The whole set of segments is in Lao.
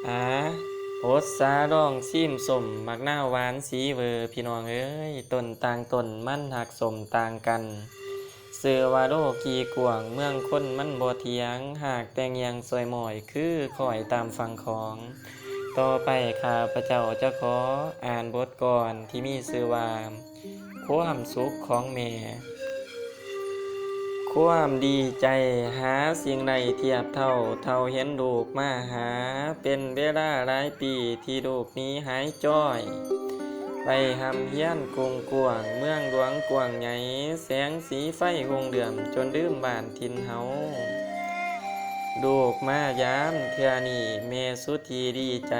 ຫາ ອົດສາລອງຊີມສົ້ມໝາກນາວຫວານສີເວີ ພີ່ນ້ອງເອີຍ, ຕົ້ນຕ່າງຕົ້ນມັນຮັກສົ້ມຕ່າງກັນ. ຊື່ວ່າໂລກີກວ້າງ ເມືອງຄົນມັນບໍ່ຖຽງ, ຫາກແຕ່ງຢ່າງຊ່ອຍໝ້ອຍ ຄືຄ້ອຍຕາມຝັ່ງຂອງ. ຕໍ່ໄປຂ້າພະເຈົ້າຈະຂໍອ່ານບົດກອນທີ່ມີຊື່ວ່າ ຄວາມສຸກຂອງແມ່. ຄວາມດີໃຈຫາສິ່ງໃດທຽບເທົ່າ, ເທົ່າເຫັນລູກມາຫາ, ເປັນເວລາຫຼາຍປີທີ່ລູກໜີຫາຍຈ້ອຍ, ໄປຮ່ຳຮຽນກຸ້ງກວ້າງ, ເມືອງຫຼວງກວ້າງໃຫຍ່, ແສງສີໄຟຮຸ່ງເຫຼື້ອມ ຈົນລືມບ້ານຖິ່ນເຮົາ. ລູກມາຢາມເທື່ອນີ້ ແມ່ສຸດທີ່ດີໃຈ,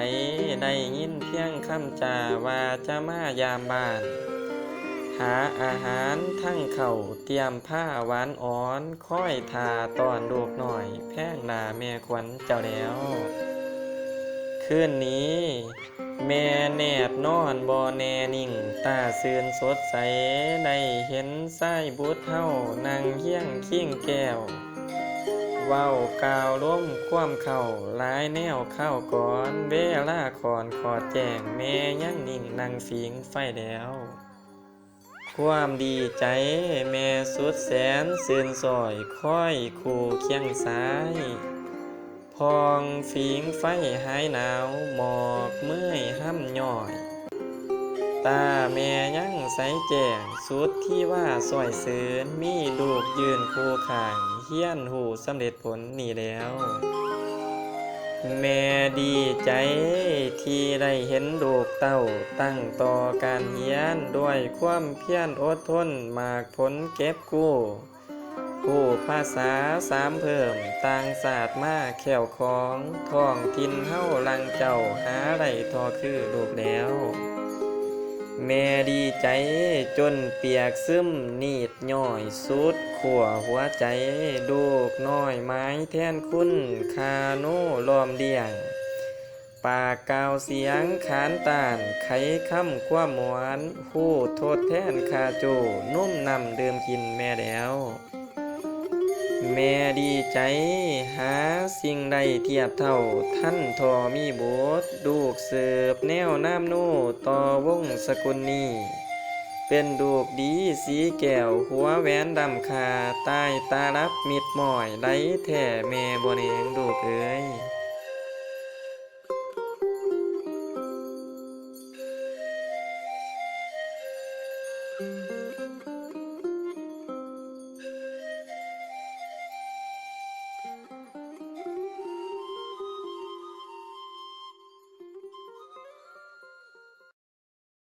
ໄດ້ຍິນພຽງຄຳຈາວ່າຈະມາຢາມບ້ານ, ຫາອາຫານທັງເຂົ້າ, ຕຽມພາຫວານອ່ອນ, ຄອຍຖ້າຕ້ອນລູກນ້ອຍ, ແພງໜ້າແມ່ຂວັນເຈົ້າແລ້ວ. ຄືນນີ້ ແມ່ແນບນອນບໍ່ແນ່ນິ່ງ, ຕາຊື່ນສົດໃສ, ໄດ້ເຫັນຊາຍບຸດເຮົາ ນັ່ງຮຽງຄຽງແກ້ວ, ເວົ້າກ່າວລົມຄວາມເຄົ້າ, ຫຼາຍແນວຄາວກ່ອນ, ເວລາຂ້ອນຂອດແຈ້ງ, ແມ່ຍັງນິ່ງນັ່ງຝີງໄຟແລ້ວ. ຄວາມດີໃຈແມ່ສຸດແສນຊື່ນຊ້ອຍ, ຄອຍຄູ່ຄຽງສາຍ, ຜ່ອງຝີງໄຟຫາຍໜາວ, ໝອກເມື່ອຍຮຳຍ້ອຍ, ຕາແມ່ຍັງໃສແຈ້ງ, ສຸດທີ່ວ່າຊ້ອຍຊື່ນ, ມີລູກຢືນຄູ່ຂ້າງ, ຮຽນຮູ້ສຳເລັດ ຜົນນີ້ແລ້ວ. ແມ່ດີໃຈທີ່ໄດ້ເຫັນລູກເຕົ້າ ຕັ້ງຕໍ່ການຮຽນ, ດ້ວຍຄວາມພຽນອົດທົນ ໝາກຜົນເກັບກູ້, ຮູ້ພາສາສາມເພີ່ມ, ຕ່າງຊາດມາແຄ້ວຂອງ, ທ້ອງຖິ່ນເຮົາຫຼັ່ງເຈົ້າ, ຫາໄດ້ທໍ່ຄືລູກແລ້ວ. ແມ່ດີໃຈຈົນປຽກຊຶມ, ໜີດ ຍ້ອຍສຸດຂົ້ວຫົວໃຈ, ລູກນ້ອຍໝາຍແທນຄຸນ, ຄາໂນລ້ອມລ້ຽງ, ປາກກ່າວສຽງຂານຕ້ານ, ໄຂຄຳຄວາມໝວນ, ຮູ້ທົດແທນຄ່າຈູ້, ນຸ່ມນ້ຳດື່ມກິນແມ່ແລ້ວ. ແມ່ດີໃຈຫາສິ່ງໃດທຽບເທົ່າ, ທັນທໍ່ມີບຸດ, ລູກສືບແນວນາມໂນຕໍ່ວົງສະກຸນນີ້. ເປັນລູກດີສີແກ້ວ ຫົວແຫວນດຳຄ່າ, ຕາຍຕາລັບມິດມ້ອຍ ໃດແທ້ແມ່ບໍ່ແນງລູກເອີຍ.